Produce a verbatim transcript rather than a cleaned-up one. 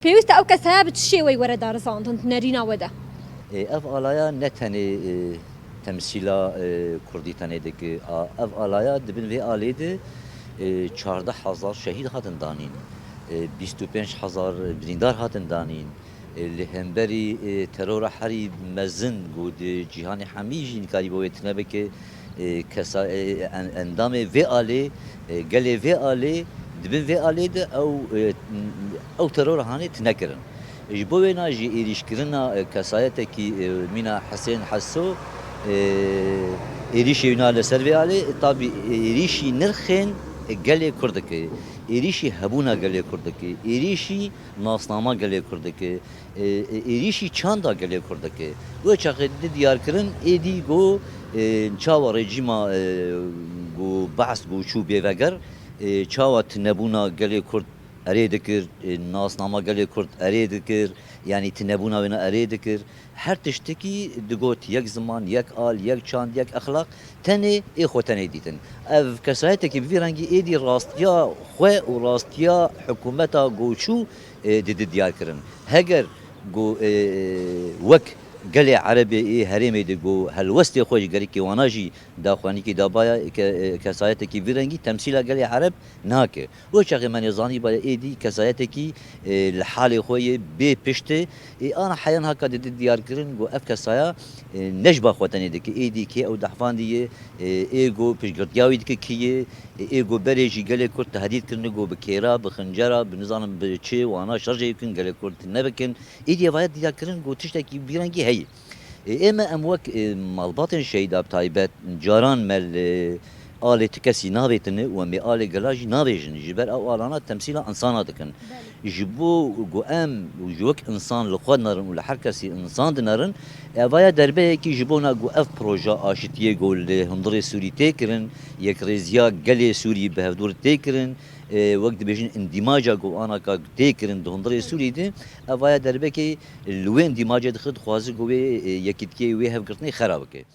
Pêwîst e ew kesaya bi çi şêweyî were darizandin di nerîna we de? E, ev alaya ne tenê, e, temsîla, e, kurdî tenê dike. A, ev alaya di bin vê alê de, e, çardeh hezar şehîd hatin danîn. E, bîst û pênc hezar birîndar hatin danîn. E, li hemberî, e, terora herî mezin ku di cîhanê hemî jî nikarî bo wê tune bike, e, kesa-, e, en-, endamê vê alê, e, gelê vê alê, di bin vê alê de ew, e, ew terora hanê tune kirin. Ji bo wêna jî êrîşkirina, e, kesayetekî, e, mîna Hisên Heso, e, êrîşê wîna li ser vê alê, e, tabî, e, êrîşî nirxên, e, gelê Kurd dike, êrîşî hebûna gelê Kurd dike, êrîşî nasnama gelê Kurd dike, e, e, êrîşî çanda gelê Kurd dike. Wê çaxê di diyar kirin, êdî got, e, çawa rejîma, e, got Be'es got çû bêveger, e, çawa tunebûna gelê Kurd erê dikir, e, nasnama gelê Kurd erê dikir, yanî tunebûna wêna erê dikir. Her tiştekî digot yek ziman, yek al, yek çand, yek exlaq, tenê ê xwe tenê dîtin. Ev kesayetekî bi vî rengî êdî rastiya xwe û rastiya hikûmeta got çû, e, didi diyar kirin. Heger got, e, wek gelê Erebê ê herêmê de got helwestê xwe ji gerikê wana jî daxuyanîkî dabaya, ke-, e, kesayetekî vî rengî temsîla gelê Ereb nake. Wê çaxê me nêzanî bale êdî kesayetekî, e, li halê xwe yê bê pişt e. Ê ana heyan haka didi diyar kirin got ev kesaya, e, ne ji ba xwe tenê dike. Êdî kê ew dehfandî ye, e, ê got piştgirtiya wî dike kî ye, e, ê got berê jî gelê Kurd tehdît kirine got bi kêra, bi xincera, bi nizanim bi çi wana şerjê bikin, gelê Kurd nebikin. Êdî evaya diyar kirin got tiştekî vî rengî heye. Ê, ême em wek, e, malbatên şehîda bi taybet caran me li alê ti kesî navêtine û em ê alê gela jî navêjin. Ji ber ew alana temsîla insana dikin. Ji bo ku em û ji wek insan li xwe dinerin û li her kesî insan dinerin, evaya derbeyekî ji bona ku ev proja aşitiyê ku li hundirê Sûrî tê kirin, yekrêziya gelê Sûrî bi hevdûr tê kirin, e, wek dibêjin îndîmaca ku anaka tê kirin di hundirê Sûrî de, evaya derbekê li wê îndîmacê dixe dixwaze ku wê, e, yekîtiyê wê hevgirtinê xera bike.